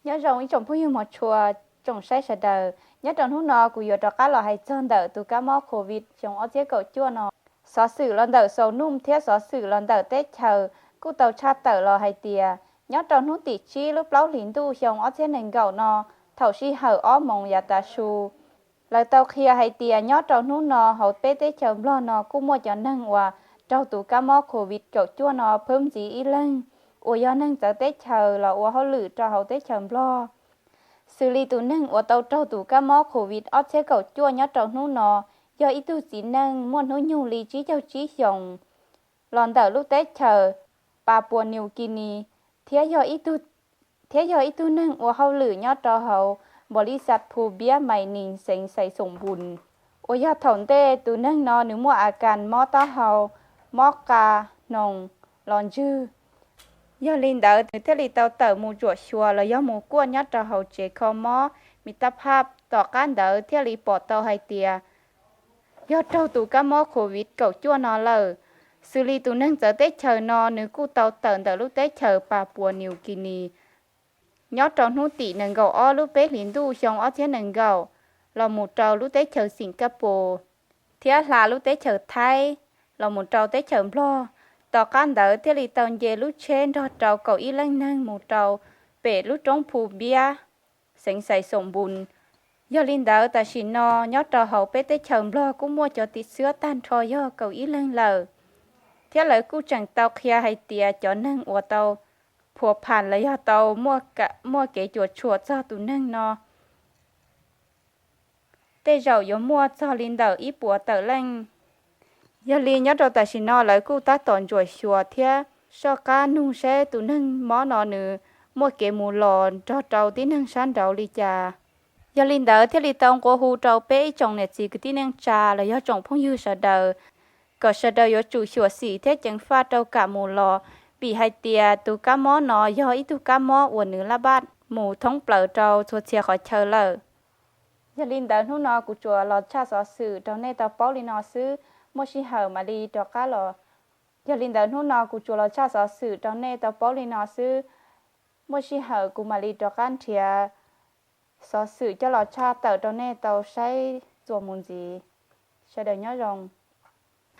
Nyob zoo ib tsoom phooj ywg mog tshua, tsoom saib sawv daws. Nyob rau hnub no kuv yuav rov qab los hais txog ntawm tus kab mob covid xyoo ob txhiab kaum cuaj no. Xov xwm los ntawm Xaus Nuj thiab xov xwm los ntawm teb chaws kuj tau tshaj tawm los hais tias nyob rau hnub tim tsib lub plaub hlis ntuj xyoo ob txhiab nees nkaum no, thaum sij hawm ob moos yav tav su, lawv tau qhia hais tias nyob rau hnub no hauv peb teb chaws Nplog no kuj muaj cov neeg uas raug tus kab mob covid kaum cuaj no phwb ntxiv ib leeg, uas yog neeg txawv teb chaws los ua hauj lwm rau hauv teb chaws Nplog. Xws li tus neeg uas tau raug tus kab mob covid ob txhiab kaum cuaj nyob rau hnub no yog ib tug txiv neej muaj hnub nyoog li tsib caug tsib xyoos, los ntawm lub teb chaws Papua New Guinea, thiab yog ib tug neeg ua hauj lwm nyob rau hauv npau li xas Phu Npiab Maiv Nees xeev Xais Xoom Npoos, uas yog thaum ntej tus neeg no nws muaj a kas mob taub hau, mob qa, hnoos, los ntswg. Yog li ntawd nws thiaj li tau tawm mus tsuam xyuas los yog mus kuaj nyob rau hauv tsev kho mob Mib Tab Phaj, tom qab ntawd thiaj li pom tau hais tias yog raug tus kab mob covid kaum cuaj no lawm. Xws li tus neeg txawv teb chaws no nws kuj tau tawm ntawm lub teb chaws Papua New Guinea nyob rau hnub tim nees nkaum ob lub peb hlis ntuj xyoo ob txhiab nees nkaum los mus rau lub teb chaws Xinkapuas thiab hla lub teb chaws Thaib los mus rau teb chaws Nplog. Tom qab ntawd thiaj li tau nce lub tsheb nrog rau kaum ib leej neeg mus rau pem lub roob Phu Npiab, xeev Xais Xoom Npoos. Yog li ntawd tam sim no nyob rau hauv peb teb chaws Nplog kuj muaj cov tim xwab tag nrho yog kaum ib leeg lawm, thiab lawv kuj tseem tau qhia hais tias cov neeg uas tau phua phas los yog tau muaj kev cuam tshuam txog tus neeg no tej zaum yuav muaj txog li ntawm ib puas tawm leej. Yog li nyob rau tam sim no lawv kuj tab tom ntsuam xyuas thiab soj qab nug seb tus neeg mob no nws muaj kev mus los nrog rau tib neeg sab nraud li cas. Yog li ntawd thiaj li tau nqua hu rau peb ib tsoom niam txiv kwv tij neej tsa los yog tsoom phooj ywg sawv daws kom sawv daws yuav tsum xyuam xim thiab ceev faj rau kam mus los, vim hais tias tus kab mob no yog ib tug kab mob uas nws laj paj mus thoob plaws rau txhua txhia qhov chaw lawm. Yog li ntawd hnub no kuv tsuas los tshaj xov xwm rau nej tau paub li no xwb, muaj sij hawm mam li rov qab los. Yog li ntawd hnub no kuv tsuas los tshaj xov xwm rau nej tau paub li no xwb, muaj sij hawm kuv mam li rov qab nrhiav xov xwm coj los tshaj tawm rau nej tau saib txuas mus ntxiv. Sawv daws nyob zoo.